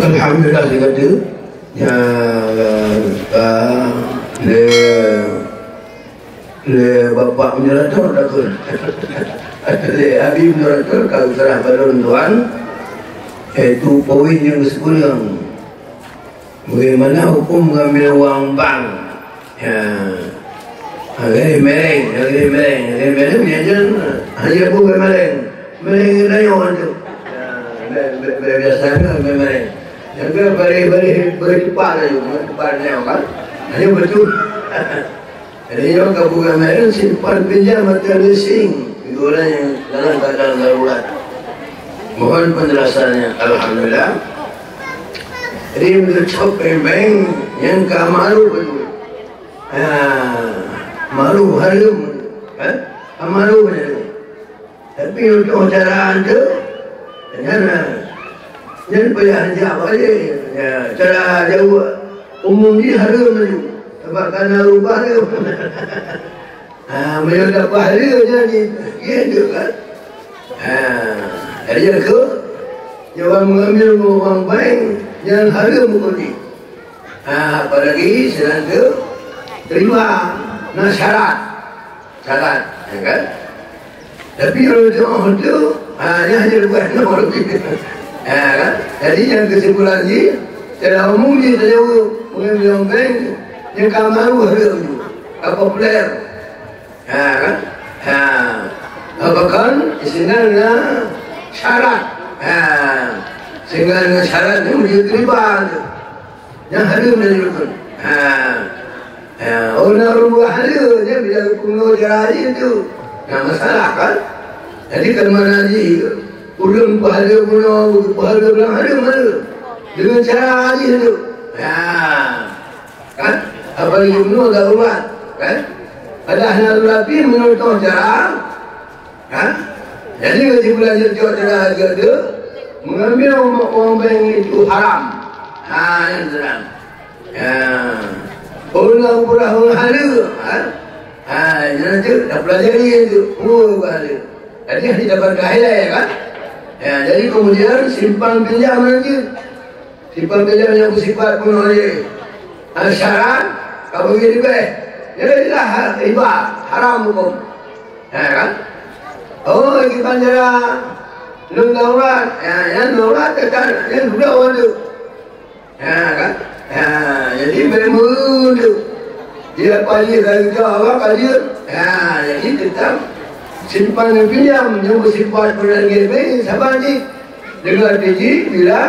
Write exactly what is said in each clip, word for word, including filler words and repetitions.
Alhamdulillah, sigoe teuk. Ya, ah, lé, lé Bapak Moderator takheun. Lé Abi Moderator ka geuseurah bak lôn tuan, yaitu poin nyang keusikureueng. Bagaimana hukum mengambil uang bank? Ya. Ha, garéh mereng, garéh mereng, garéh mereng, ya, jangan, ha, ya, bukan mereng. Mereng itu nyoe tu. Ya, be-, be-, be-, biasa tu, be-, mereng. Yang ke baréh, baréh, baréh tepat laju, baréh tepat nyoe kan. Hanya betul. Jadi, nyoe ka bukan mereng, simpan pinjam atau leasing. Itu orang yang dalam keadaan darurat. Mohon penjelasannya. Alhamdulillah. Jadi, untuk cok bank-bank yang ka malu betul. Ha, malu harum, eh? Malu harum. Tapi untuk cara tu, nyan, nyan payah jak balik. Ya, cara jaweueb umum jih harum tu. Sabab kana rubah tu. Ha, meunyoe dapat harum jadi, ya tu kan. Ha, jadi aku, nyoe mengambil uang bank, nyan harum hukum jih. Ha, apalagi sedang ke riba, na syarat. Syarat, ya kan? Tapi kalau jemaah tu, ha, nyan hanya lepas nol. Ha, kan? Jadi, yang kesimpulan ni, secara umum ni, saya mengambil bank, yang ka maru hareuem tu, ka populer. Ha, kan? Ha. Bahkan, sehingga na syarat. Ha. Sehingga na syarat ni, mesti terlibat tu. Nyang hareuem dari rukun. Ha. Ha, orang rubah hareuem je bila rukun nyoe cara jih tu. Nah, masalah kan? Jadi, kan mana jih, ureueng pahala bunoe, pahala bulan hareuem, hareuem. Dengan cara jih tu. Ha. Kan? Apalagi bunoe darurat, kan? Padahal darurat pih menonton cara Ha? Jadi, kesimpulan jeuet cara hareuem tu, mengambil uang, uang bank itu haram. Ha, yang terang. Ha. Orang murah menghala, ha? Ha, yang tu dah pelajari tu, oh, menghala. Jadi, kita berkah ilai, kan? Ya, jadi kemudian simpan pinjam lagi. Simpan pinjam yang bersifat penuh lagi. Ha, syarat, kamu jadi beh. Jadi lah, riba, haram hukum. Ha, kan? Oh, lagi panjara. Lôn daulat. Ya, yang daulat tekan, yang budak orang tu. Ha, kan? Ha, jadi memang tu. Dia payah dari jauh, apa dia? Ha, jadi tetap simpan dan pinjam. Yang bersifat berlangit ni, sabar ni. Dengan tinggi, bila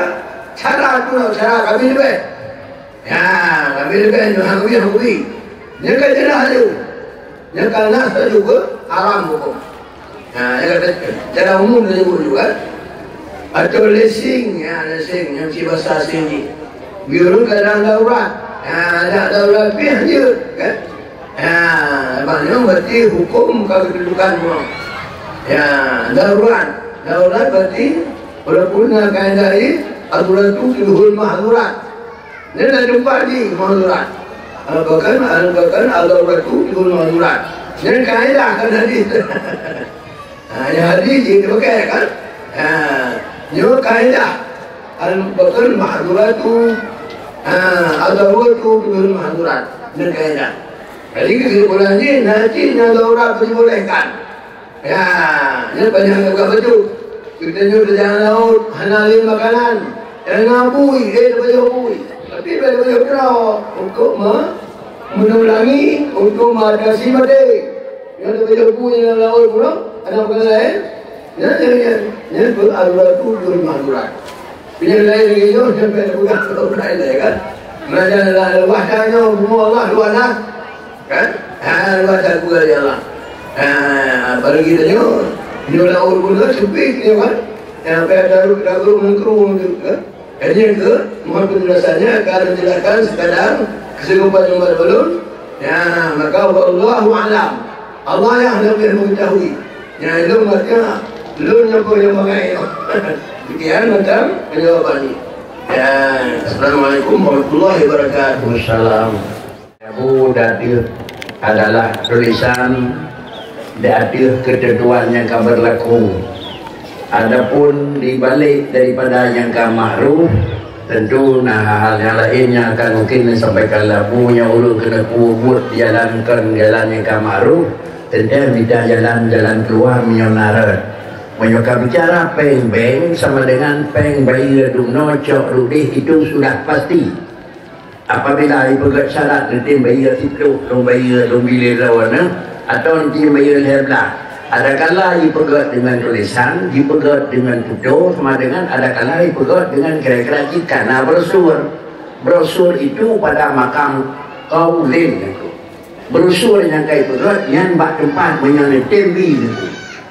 cara tu nak cara kami lebih. Ya, kami lebih, hangui, hangui. Dia kan jelas tu. Nyang ka na sajoe haram huköm. Ha, nyang ka, secara umum teunyebut juga, kan? Atau leasing, ya, leasing nyang cit basa asing jih. Biar dalam darurat. Ha, ada darurat pih jeuet, kan? Ha, maknanya berarti huköm ka geududukan bunoe. Ya, darurat. Darurat berarti walaupun na kaedah jih, ad-daruratu tubihul mahzurat. Nyan na teumpat jih mahzurat. Al-Baqan, Al-Baqan, Al-Daruratu tubihul mahzurat. Nyan kaedah kan hadis. Ha, nyan hadis jih dipakai kan? Ha, nyoe kaedah. Al-Baqan mahzuratu, ha, Al-Daruratu tubihul mahzurat. Nyan kaedah. Jadi kesimpulan jih, na cit nyang darurat dibolehkan. Ya, nyan banyak gagah bacut. Geutanyoe teujalan laôt, hana lé makanan. Hana bui, eh, teupajoh bui. Tapi teupajoh droe untuk me-, menulangi, untuk mengatasi badai. Nyan teupajoh bui lam laôt pula, hana makanan laén. Nyan, nyan, nyan, nyan pun al-daruratu tubihul mahzurat. Nyang laén lagèe nyoe sampai peugah lom laén, kan? Meunyo lam wahdah nyoe bumoe Allah dua nah, kan? Ha, dua nah bumoe ya Allah. Ha, apalagi tanyoe, nyoe laôt bunoe sempit nyoe, kan? Nyang payah taruh, taruh mengkru tu, kan? Jadi nyang keu, mohon penjelasannya, akan menjelaskan sekadar keusanggopan umat ulôn. Ya, maka wallahu a'lam. Allah yang lebih mengetahui. Nyang lôn maté, lôn nyang peue nyang bangai. Demikian macam jawaban ni. Ya, Assalamualaikum warahmatullahi wabarakatuh. Wassalam. Abu dati adalah tulisan di ateueh ketentuan nyang ka berlaku. Adapun di balik daripada nyang ka makruf, Tentu na hal-hal nyang laén nyang akan mungkin disampaikan lé Abu, nyoe ulôn keuneuk peubuet jalan kon jalan nyang ka ma'ruf, teuntang mita jalan-jalan keuluwa meunyoe na rot. Meunyoe ka bicara péng bank sama dengan péng bayeue dumnoe cok rudeh, itu sudah pasti. Apabila ipeugét syarat neutem bayeue siplôh, lôn bayeue lôn bilék droeneuh, atau neutem bayeue lhèe blaih, adakala ipeugét deungon tulésan, ipeugét deungon tutoe, sama dengan adakala ipeugét deungon kira-kira jika na brosur. Brosur itu pada makam qaulin. Brosur nyang ka ipeugét nyan bak teumpat meunyoe neutem bi.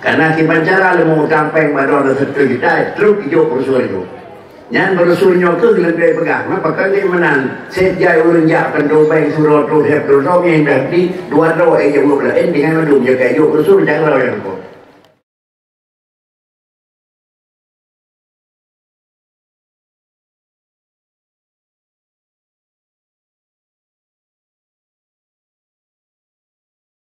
Karena kiban cara leumo utang péng bak droeneuh satu juta, trok ijok brosur itu. Nyan brosur nyoe keuh lôn peugah, maka ka lheueh meunan, seb jai ureueng jak keuntô bank sidroe troh lhèe ploh droe nyang dah bri, dua droe eh jaweueb laén, dengan mandum jaga jok brosur, jaga droe nyang